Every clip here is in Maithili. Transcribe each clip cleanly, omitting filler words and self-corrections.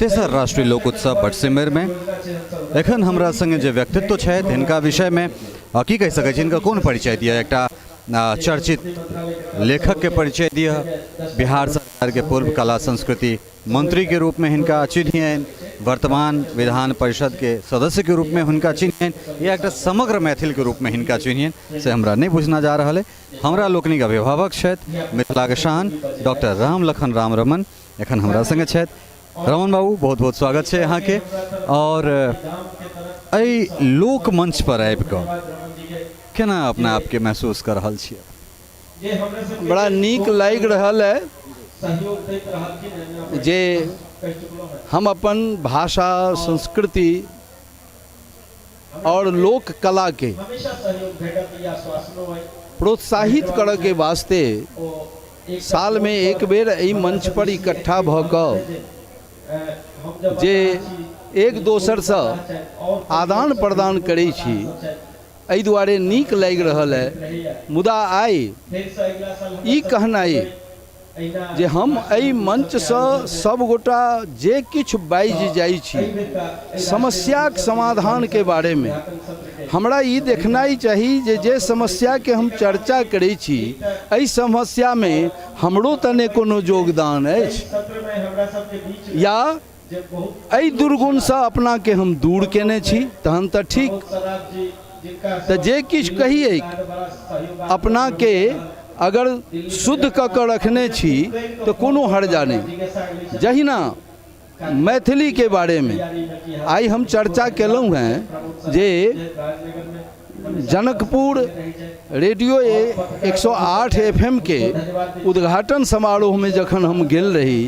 तेसर राष्ट्रीय लोक उत्सव भटसिमैरमे एखन हमरा सङ्गे जे व्यक्तित्व छथि हिनका विषयमे की कहि सकै छी हिनकर कोन परिचय दिअ एकटा चर्चित लेखकके परिचय दिअ बिहार सरकारके पूर्व कला संस्कृति मन्त्रीके रूपमे हिनका चिन्हियनि वर्तमान विधान परिषदके सदस्यके रूपमे हुनका चिन्हियनि या एकटा समग्र मैथिलके रूपमे हिनका चिन्हियनि से हमरा नहि बुझना जा रहल अइ हमरा लोकनिक अभिभावक छथि मिथिलाके शान डॉक्टर राम लखन राम रमन एखन हमरा सङ्गे छथि रमन बाबू बहुत बहुत स्वागत छै अहाँके आओर एहि लोक मंच पर आबि कऽ केना अपना आपके महसूस कऽ रहल छियै बड़ा नीक लागि रहल है जे हम अपन भाषा संस्कृति आओर लोक कलाके प्रोत्साहित करऽके वास्ते सालमे एक बेर एहि मंचपर इकट्ठा भऽ कऽ जे एक दोसरसँ आदान प्रदान करै छी एहि दुआरे नीक लागि रहल अइ मुदा आइ ई कहनाइ जे हम एहि मञ्चसँ सभगोटा जे किछु बाजि जाइ छी समस्याक समाधानके बारेमे हमरा ई देखनाइ चाही जे जे समस्याके हम चर्चा करै छी एहि समस्यामे हमरो तऽ नहि कोनो योगदान अछि या एहि दुर्गुणसँ अपनाके हम दूर केने छी तहन तऽ ठीक तऽ जे किछु कहियै अपनाके अगर शुद्ध कऽ कऽ रखने छी तऽ कोनो हर्जा नहि जहिना मैथिलीके बारेमे आइ हम चर्चा केलहुँ हेँ जे जनकपुर रेडियो 108 एफ एम के उद्घाटन समारोहमे जखन हम गेल रही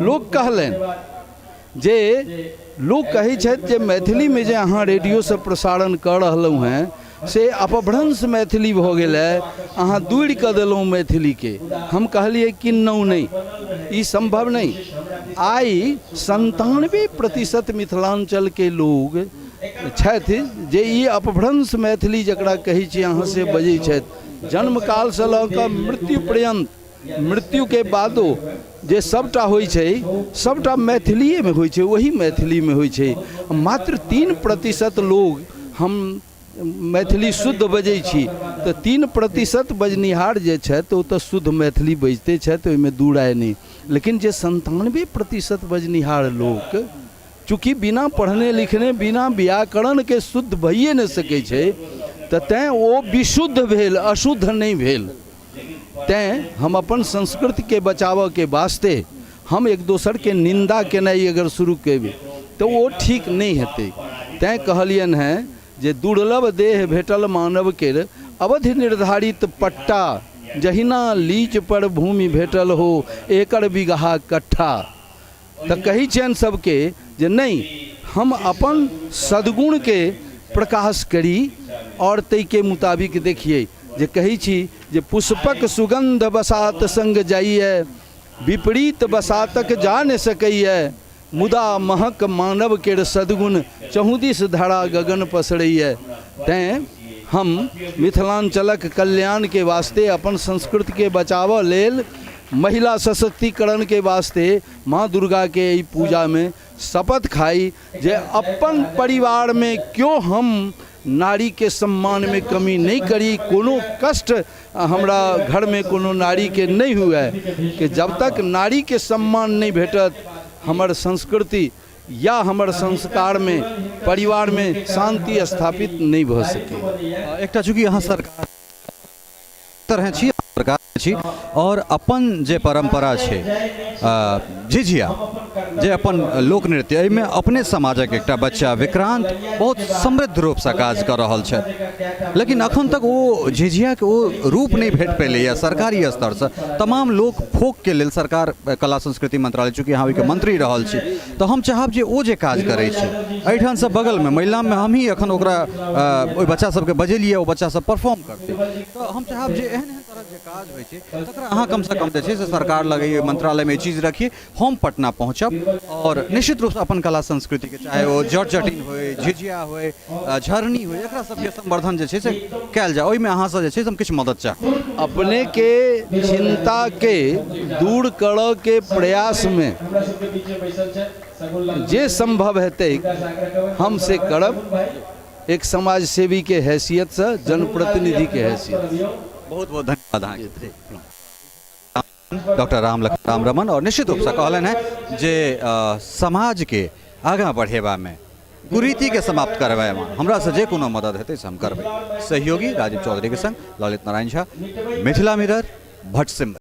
लोक कहलनि जे लोक कहै छथि जे मैथिलीमे जे अहाँ रेडियोसँ प्रसारण कऽ रहलहुँ हेँ से अपभ्रंश मैथिली भऽ गेल है अहाँ दूरि कऽ देलहुँ मैथिलीके हम कहलियै किन्नहुँ नहि ई सम्भव नहि आइ 97% मिथिलाञ्चलके लोग छथि जे ई अपभ्रंश मैथिली जकरा कहै छी अहाँ से बजै छथि जन्मकालसँ लऽ कऽ मृत्यु पर्यन्त मृत्युके बादो जे सभटा होइ छै सभटा मैथिलिएमे होइ छै ओही मैथिलीमे होइ छै मात्र 3% लोग हम मैथिली शुद्ध बजै छी तऽ 3% बजनिहार जे छथि ओ तऽ शुद्ध मैथिली बजिते छथि ओहिमे दू राय नहि लेकिन जे 97% बजनिहार लोक चूँकि बिना पढ़ने लिखने बिना व्याकरणके शुद्ध भइए नहि सकै छै तऽ तैँ ओ विशुद्ध भेल अशुद्ध नहि भेल तैँ हम अपन संस्कृतिके बचाबऽके वास्ते हम एक दोसरके निन्दा केनाइ अगर शुरू केबै तऽ ओ ठीक नहि हेतै तैँ कहलियनि हेँ जे दुर्लभ देह भेटल मानव केर अवधि निर्धारित पट्टा जहिना लीज पर भूमि भेटल हो एकड़ बिगहा कट्ठा तऽ कहै छियनि सबके जे नहि हम अपन सद्गुणके प्रकाश करी आओर ताहिके मुताबिक देखियै जे कहै छी जे पुष्पक सुगन्ध बसात सङ्ग जाइए विपरीत बसातक जा नहि सकैए मुदा महक मानव केर सद्गुण चहुदिस धरा गगन पसरैए तैँ हम मिथिलाञ्चलक कल्याणके वास्ते अपन संस्कृतिके बचाबऽ लेल महिला सशक्तिकरणके वास्ते माँ दुर्गाके एहि पूजामे शपथ खाइ जे अपन परिवारमे केओ हम नारीके सम्मानमे कमी नहि करी कोनो कष्ट हमरा घरमे कोनो नारीके नहि हुए कि जब तक नारीके सम्मान नहि भेटत हमर संस्कृति या हमर संस्कारमे परिवारमे शान्ति स्थापित नहि भऽ सकैए। एकटा चूँकि अहाँ सरकार तरहे छी सरकार छी आओर अपन जे परम्परा छै झिझिया जे अपन लोक नृत्य एहिमे अपने समाजक एकटा बच्चा विक्रांत बहुत समृद्ध रूपसँ काज कऽ रहल छथि लेकिन अखन तक ओ झिझियाके ओ रूप नहि भेट पेलैए सरकारी स्तरसँ तमाम लोक फोकके लेल सरकार कला संस्कृति मंत्रालय चूँकि अहाँ ओहिके मंत्री रहल छी तऽ हम चाहब जे ओ जे काज करै छै एहिठामसँ बगलमे महिलामे हमहीँ एखन ओकरा ओहि बच्चा सबके बजेलियै ओ बच्चा सब परफॉर्म करतै तऽ हम चाहब जे एहन एहन तरहक जे काज होइ छै छी, तकरा अहाँ कमसँ कम जे छै से सरकार लग, मंत्रालयमे ई चीज रखी। हम पटना पहुँचब आओर निश्चित रूपसँ अपन कला संस्कृतिके, चाहे ओ जट जटिन होइ, झिझिया होइ, झरनी होइ, एकरा सबके संवर्धन जे छै से कयल जाय। ओहिमे अहाँसँ जे छै से हम किछु मदद चाहब। अपनेके चिन्ताके दूर करऽके प्रयासमे जे सम्भव हेतै हम से करब, एक समाज सेवीके हैसियतसँ, जनप्रतिनिधिके हैसियतसँ। बहुत बहुत धन्यवाद अहाँके डॉक्टर राम लखन राम रमन। आओर निश्चित रूपसँ कहलनि हेँ जे समाजके आगाँ बढ़ेबामे, कुरीतिके समाप्त करबामे हमरासँ जे कोनो मदद हेतै से हम करबै। सहयोगी राजीव चौधरीके संग ललित नारायण झा, मिथिला मिरर, भटसिमर।